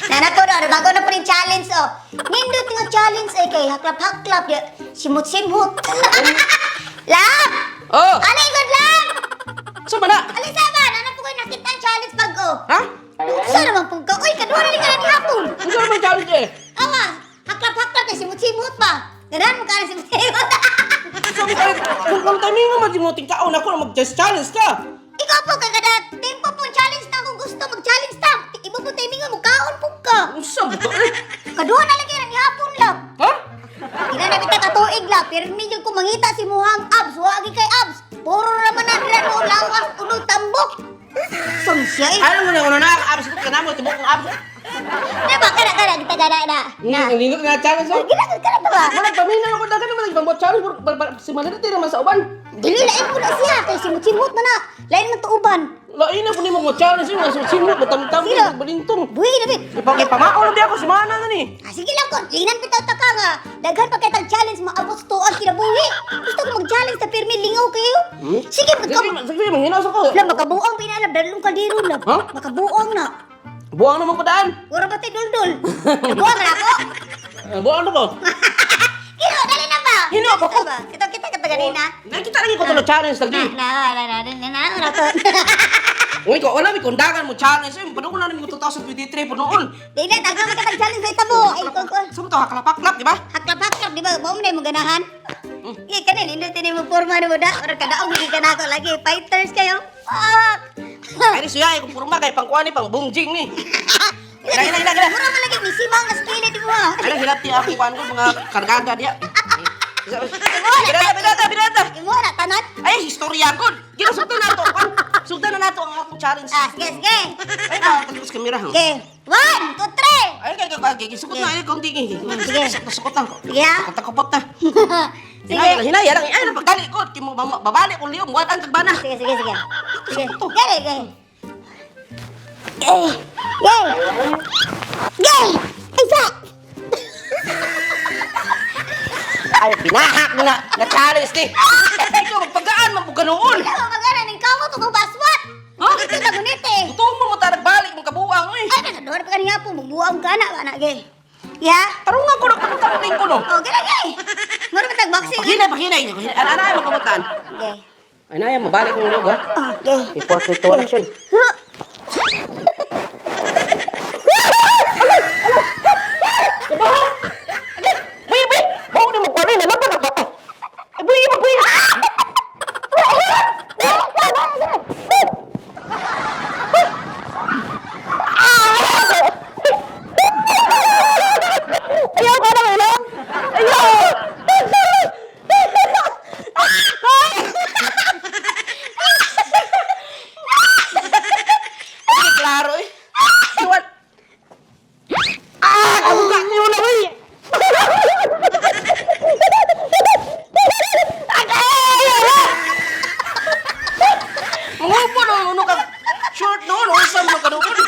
Nana ko na, bago na pa rin challenge oh. Nindot nga challenge ay kay haklap-haklap ya. Simot-simot. Love! Oh, Ali, good love! sa man na? Ali sa ba? Nana po kayo nakita ang challenge bago. Ha? Unsa naman po ka? Uy, kaduha na ni ka na ni hapon. Unsa naman challenge eh? Awa, haklap-haklap ya, simot-simot pa. Ganahan mo ka na simot-simot. Unsa man challenge? Kung kung timing mo magdimuting kaon ako na mag-just challenge ka. Ikaw po, kagada, tempo po challenge na kung gusto mag-challenge ta. Ibo po timing mo, kaon po ka. Unsa ba to eh? Kaduha na lagi na ni hapon love. Ha? Ina na kita katuig la, pero medyo ko mangita si muhang abs, wa agi kay abs. Puro naman na nila no lawas uno tambok. Som siya eh. Ano mo na una na abs ko kanamo tibok ang abs. Di ba kana kana kita gana na. Na, ang lindot nga challenge oh. Gila ka kana ba? Wala paminaw ako dagan naman nagbambot challenge si Manila naman sa uban. Dili lain po na siya kay simot-simot man na. Lain man tuuban. Lain na po ni mo challenge yung mga simot matamtam Sino? balintong. Buhi na bit. Ipang ipamaon na ako si Mana na ni. Ah, sige lang kon, linan bitaw ta ka nga. Daghan pa kay tag challenge maabot sa tuang kinabuhi. Gusto ko mag-challenge ta pirmi lingaw kayo. Sige, magka Sige, sige, manghinaw sa ko. Lah makabuang pinalam dalong kaldero lang. Huh? Makabuang na. Buang naman ko daan. Wala ba tayo duldul? Buang na ako? Buang na ko. Kino, dali na ba? Hino, ako ko. Kita kita kita ganina. Nakita lagi ko to na challenge Na, lagi. na, na, na, na, na, na, to. Uy, ko wala mi kondangan mo challenge. Ay, panuon na nimo 2023 panuon. Di na, tago ka tag challenge sa itabo. Ay, ko, ko. Sa mo to haklapaklap, di ba? Haklap, haklap, di ba? Mao man mo ganahan. Eh, kanin, hindi tini mo forma na mo da. Or kadaong hindi ka na ako lagi. Fighters kayo. Fuck! Ay, ni suya, kung purma kay pangkuan ni pang bungjing ni. Ila, ila, ila, ila. Mura man lagi, misimang na skillet mo ah. Ay, hilap ti ako kuan ko mga kargaga diya. Binata, binata, binata. Imo na, tanan. Ay, istorya ko. Gina sugdan na to. Kuan. Sugdan na nato ang akong challenge. Ah, sige, sige. Ay, ka sa kamera. Ha? Okay. One, two, three. Ay, kay kay kay sukot na ay konti kay. Sige. Sukot sukot na. Sige, ha? Sukot na kupot na. Sige. Hinay, hinay, lang. Ay, pagdali ko, kimo babali kung liyong buhat ang kagbana. Sige, sige, sige. Sige. Gay, gay. Gay. Gay. Gay. Isa. Ay, pinahak mo na. Na challenge ni. Ikaw magpagaan man pug noon. Wala magana ning kamot ug baswat. Ha? Ito na gunit eh. Tuong mo mo tarag balik mong kabuang oy. Ay, nakaduha pa kaniya po magbuang ka na ana gay. Ya. Tarungan ko na kung ko no. Oh, gay gay. Mura ba tag boxing? Pahinay, pahinay. Ana ana mo kamutan. Gay. Ay na mabalik kong liyog ha. Oh, gay. Report to action. Huh. Buy, buy. Bawo ni mo kuno na laban ang bata. Ay, buy, buy. Ayaw ka na ulo. Ayaw. Hindi klaro eh. Iwan. Ah, kabuka niyo na eh. Mangupo no, uno ka short noon, unsa man ka noon.